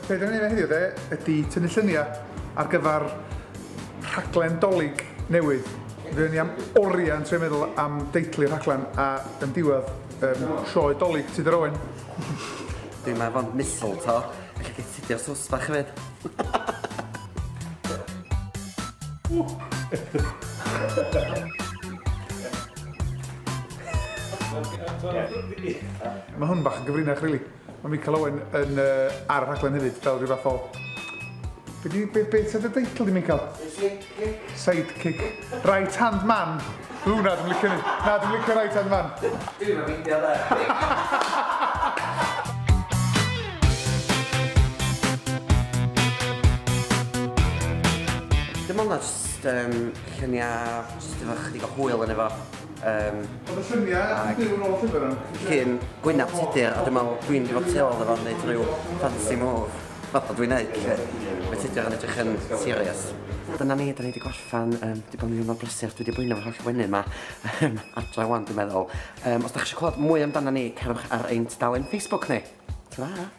Be dyn ni'n heddiw de, ydy tynnu lluniau ar gyfer rhaglen Dolig newydd. Fuon ni am oriau yn trio meddwl am deitl i'r rhaglen a yn diwedd sioe Dolig Tudur Owen. Dwi'n meddwl fo'n mistletoe, felly geith Tudur sws bach hefyd. Mae hwn bach yn gyfrinach, rili. Mae Michael Owen yn, ar y rhaglen hefyd, fel rhyw fath o... Be di, be, be, be dy deitl di, Michael? Sidekick. Sidekick. Right hand man. Ww, na, dwi'n licio ni. Na, dwi'n licio right hand man. Dwi'n mynd meindio dde. Dwi'n meddwl na jyst lluniau, jyst efo chydig o hwyl yn efo. Oedd y lluniau yn byw yn ôl y llyfr yn? Llun Gwynab Tudur, a dwi'n meddwl dwi'n mynd i fod tu ôl efo wneud rhyw fancy move. Fatha dwi'n neud, lle mae Tudur yn edrych yn serious. Dyna ni, da ni wedi gorffen, di bod yn ddiwrnod brysur, dwi wedi blino efo'r holl wenyn ma. Adra wan, dwi'n meddwl. Os da chi eisiau clywed mwy amdano ni, cerwch ar ein tudalen Facebook ni. Ta-ra!